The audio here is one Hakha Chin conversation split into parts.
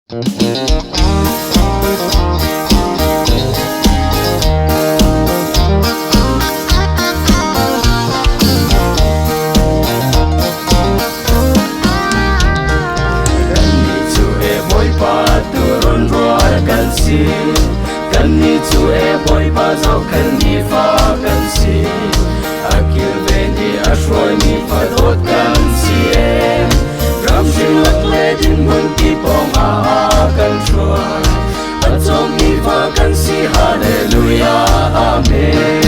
Kannih cu e Bawipa tuurun rual kan si. Kannih cu e Bawipa zohkhenh nifa kan si. A kilven i a hruaimi fadawt kan si e. Ramhring lak le dinhmun ti pawngah a kan hruai. A cawmmi fa kan si. Hallelujah. Amen.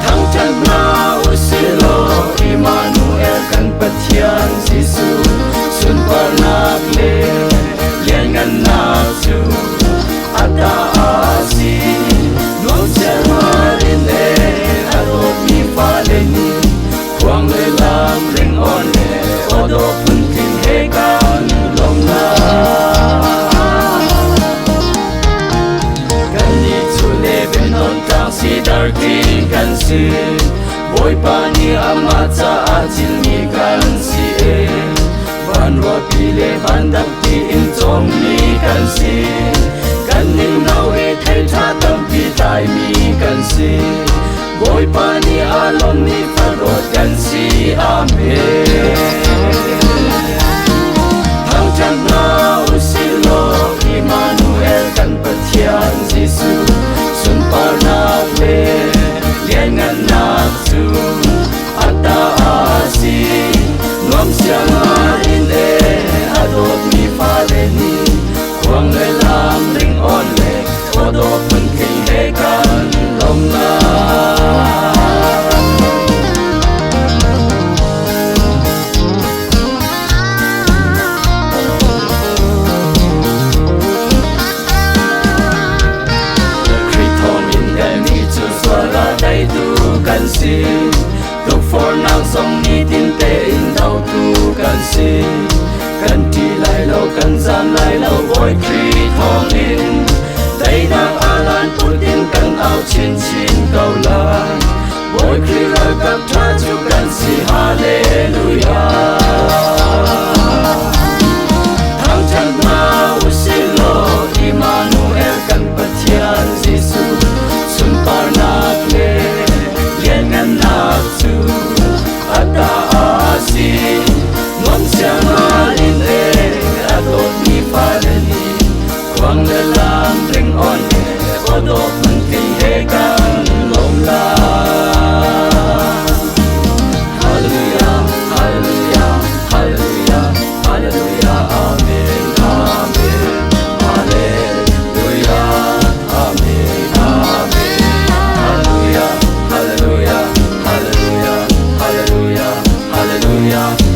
Thangṭhat hna u sih law Immanuel kan Pathian Jesuh sunparnak le lianngannak cu a ta a si. Nuamsialmal in le a dawtmi fale nih khuang le lam ringawn le aw dawh phuntling he kan lawm lai. Kannih cu Lebanon tlang sidar thing kan si. Bawipa nih amah caah cinmi kan si e. Van ruahpi le van dangpi in cawmmi kan si. Kan ning no he thei ṭha tampi tlaimi kan si. Bawipa nih aa lawmmi fadawt kan si. Amen. Thangṭhat hna u sih law Immanuel kan Pathian Jesuh sunparnak le lianngannak cu a ta a si. Nuamsiang in le a dawtmi fale nih khuang le lam ringawn le aw dawh phuntling he kan lawm lai. Khrih thawngin kannih cu sual a teitu kan si. Tukforhnak zong nitin tein dotu kan si. Kan ṭih lai lo, kan zam lai lo, Bawi Khrih thawngin. Teinak alan put in kan au chinchin ko lai. Bawi Khrih ralkap ṭha cu kan si. Hallelujah. Thangṭhat hna u sih law Immanuel kan Pathian Jesuh sunparnak le lianngannak cu a ta a si. Nuamsiangal in e a dawtmi fale nih khuang le lam ringawn le aw dawh phuntling he kan lawm lai. Hallelujah, hallelujah, hallelujah, hallelujah, amen, amen, hallelujah, amen, amen, hallelujah, hallelujah, hallelujah, hallelujah, hallelujah,